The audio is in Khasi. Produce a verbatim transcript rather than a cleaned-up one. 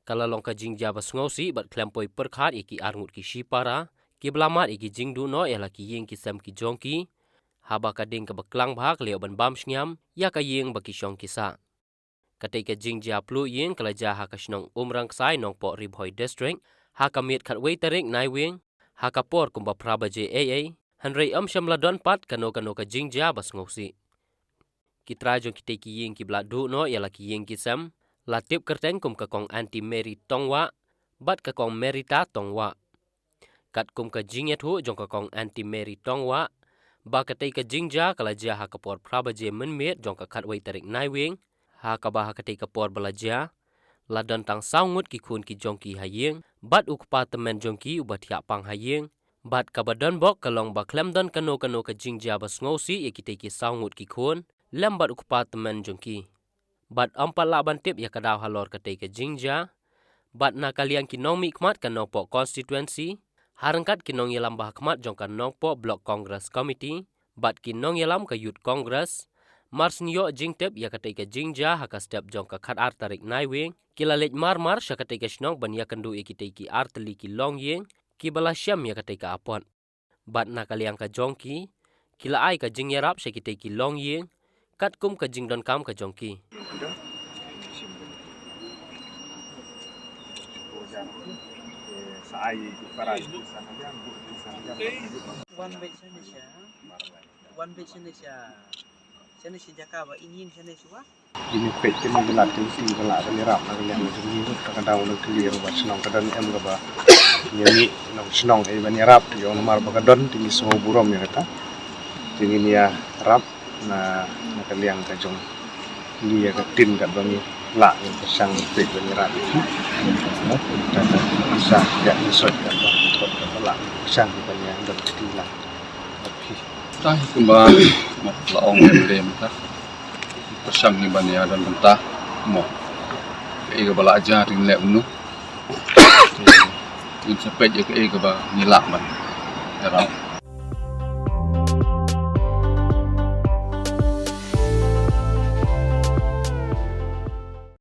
Ka la long ka jingjia ba sngewsih bad khlem poi pyrkhat ïa ki arngut ki shipara kiba la mad ïa ki jingduh noh ïa la ki ïing ki sem ki jong ki, haba ka ding kaba klang bha ka la ïoh ban bam shngiam ïa ka ïing ba ki shong ki sah. Katei ka jingjia pluh ïing ka la jia ha ka shnong Umrangksai, Nongpoh Ri Bhoi District, ha ka miet khatwei tarik Naiwieng, ha ka por kumba phra baje eiei, hynrei ym shym la don pat kano kano ka jingjia ba sngewsih. Ki trai jong kitei ki ïing kiba la duh noh ïa la ki ïing ki sem la tip kyrteng kum ka Kong Aunty Mary Tongwah bad ka Kong Merita Tongwah. Katkum ka jingïathuh jong ka Kong Aunty Mary Tongwah ba katei ka jingjia ka la jia ha ka por phra baje mynmiet jong ka khatwei tarik Naiwieng, ha kaba ha katei ka por ba la jia la don tang saw ngut ki khun ki jong ki ha ïing bad u kpa tymmen jong ki uba thiah pang ha ïing, bad kaba don bok ka long ba khlem don kano kano ka jingjia ba sngewsih ïa kitei ki saw ngut ki khun lem bad u kpa tymmen jong ki. Bad ym pat lah ban tip ïa ka daw halor katei ka jingjia. Bad na ka liang ki nongmihkhmat ka Nongpoh constituency, ha ryngkat ki nongïalam ba ha khmat jong ka Nongpoh Block Congress Committee bad ki nongïalam ka Youth Congress, mar shu ïoh jingtip ïa katei ka jingjia ha ka step jong ka khatar tarik Naiwieng, ki la leit mar mar sha katei ka shnong ban ïakynduh ïa kitei ki artylli ki longïing kiba la shem ïa katei ka apot. Bad na ka liang ka jong ki, ki la ai ka jingïarap sha kitei ki longïing katkum ka jingdonkam ka jong ki. Wan bad shane sha, wan bad shane sha, shane sha jaka ba in ïing shane shuwa. Kine peit kine ki lad ki lad ban ïarap na ka liang jong ngi, ka daw na ka liang ba shnong ka don em kaba ngi mih nong shnong ei ban ïarap ïa u namar ba ka don te ngi sngew burom ïa kata. Te ngin ïarap na, na ka liang ka jong ngi ïa ka tin katba ngi lah, ngi pyrshang peit ban ïarap ïa ki. Kata sa ïa ngi soi katba, katba lah pyrshang ban ïa don ka tin lah. Tang kumba mo la ong em de mynta. Pyrshang ngi ban ïa don bynta mo. Kaei kaba la jia te ngin leh kumno. Ngin sa peit ïa kaei kaba ngi lah ban ïarap.